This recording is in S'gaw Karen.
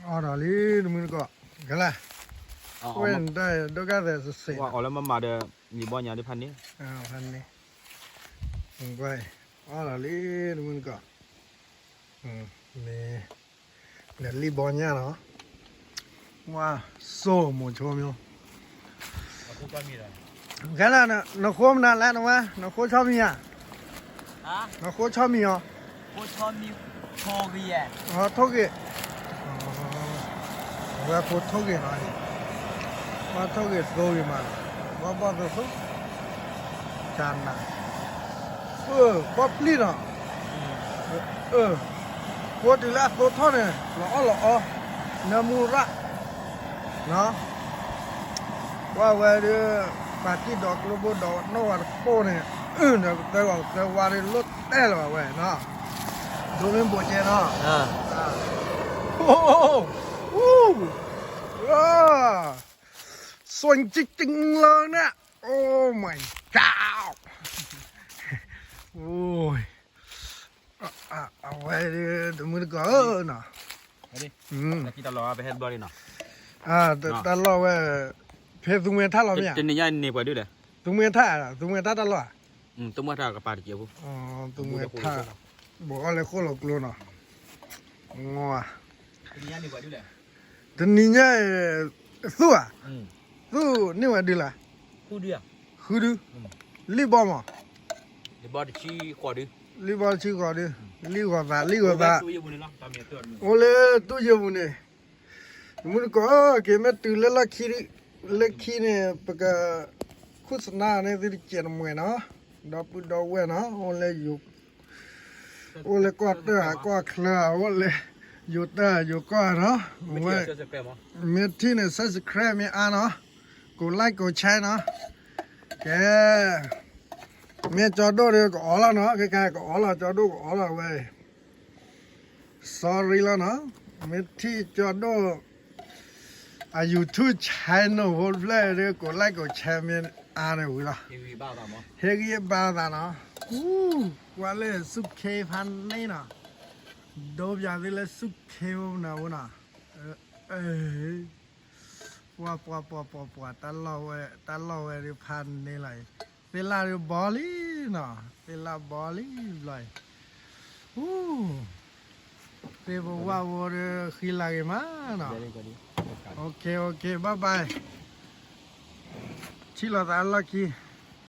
အီၣ်ဒီးလံ တမုၢ်တကိး, ကလဲၣ်, ဝဲၢ်နတၢ်ဒိၣ်ကၢ်သဲးစ့ၢ်, အီၣ်လၢမမၤဒီး မံၤဘီညါဒ်ဖးန့ၣ်, ဖးန့ၣ်, အီၣ်ဒီးလံ တမုၢ်တကိး, မ့ၢ် နလံၣ်ဘီညါနီၤ, ဝါ, စိၢ်မိၤဆိမၠိ, ကဲလၢ နဃိမနုၤလဲၣ်နဝဲ နဃိဆီမံၤဧါ, နဃိဆီမံၤအီၤ, ထိၣ်ဂ့ၤ, အဝဲဖိထိၣ်ဂ့ၤနီၤ, ဘၣ်ထိၣ်ဂ့ၤသိဂ့ၤမး, ဘၣ်ဘီၣ်သိသိ, ကနၤ, ဘီၣ်ပျံၢ်နီၤ, ဃိတုၤလၢအသိထီၣ်န့ၣ် လီၤအီၣ်လီၤအီ, နၢမူရၣ် ပှၤဝဲဒၣ် ပာ်တံၢ်ဒီးကျိဘိဒီးနီၢ်ဝဲတပိၢ်န့ၣ်, ဒီးပသၢဂီၤပသၢဝါဒ်လိၣ်တဲလၢၤဘၣ်ဝဲနီၤ, ဒိမ့ၢ်ဘိးကဲနီၤ, စိၣ်ကၠံၣ်ကၠံၣ်လၢန့ၣ်, Oh my God, အဝဲ တမုၢ်တကိးဧၢနီၤ, တၢ်လီၢ်ဝဲ ဖဲသူမှဲထၣ်လီၤမ့ၢ်, တနံၤညါန့ၣ်ပှၤဒုလဲၣ်, သူမှဲထၣ်, သူမှဲထၣ်တၢ်လီၢ်ဧါ, သူမှဲထၣ်, ဘိးအီၣ်လၢဃိၣ်လီၤကျိနီၤ, တနံၤညါ, သူၣ်ဧါ, သူၣ်န့ၢ်ဝဲဒုလဲၣ်, ဃုဒု, လံၣ်ဘီမး, လံၣ်ဘီတဆံဃီဒု, လံၣ်ဂီၤသး လံၣ်ဂီၤသး, အိၣ်လၢတူၢ်ယိာ်ပူၤန့ၣ်, တမုၢ်တကိး, က့ၤမ့ၢ်တုၤလၢလီၢ်ခံ, လၢခံန့ၣ် ပက ခိၣ်စနါန့ၢ်သုတစဲးတမှဲၤနီၤ, ဒီပုၢ်ဒီဝဲၢ်နီၤ, အိၣ်လၢ အိၣ်လၢကီၢ်တၢၢ်ဧါ ကီၢ်ချၢဧါ, အိၣ်လၢ ယိၤတၢၢ်ယိၤကီၢ်နီၤ, ဝဲ မ့ၢ်ထံၣ်န့ၣ် subscribe မ့ၢ်အါနီၤ, ကိး like ကိး share နီၤ, ကဲ မ့ၢ်ကၠီဒိၣ်ဒီးကအီၣ်လီၤနီၤ, ခဲခါကအီၣ်လီၤ, ကၠီဒိၣ်ကအီၣ်လီၤဝဲ, sorry လီၤနီၤ, မ့ၢ်ထံၣ်ကၠီဒိၣ် အ YouTube channel ဖိတဖျၢၣ်ဒီး ကိး like ကိး share မ့ၢ်အါန့ၣ်ဝံၤလီၤ, ဟ့ၣ်ဂံၢ်ဘါသးနီၤ, ကွၢ်လၢဆူၣ်ခ့ဖးန့ၣ်နီၤ, ဒိပၠးသုလၢဆူၣ်ခ့ဖိမနုၤဖိနီၤ, ပှၤပှၤပှၤပှၤပှၤ တၢ်လီၢ်ဝဲ တၢ်လီၢ်ဝဲဒုးဖးန့ၣ်လီၤအံၤ, သ့ၣ်လၣ်ဒုးဘီလံနီၤ, သ့ၣ်လၣ်ဘီလံဘျီအံၤ, သ့ၣ်ဖိဝၣ်ဖိဒီးဃံလၤဂ့ၤမးနီၤ, OK OK bye bye, ထံၣ်လိာ်သးလီၢ်ခံ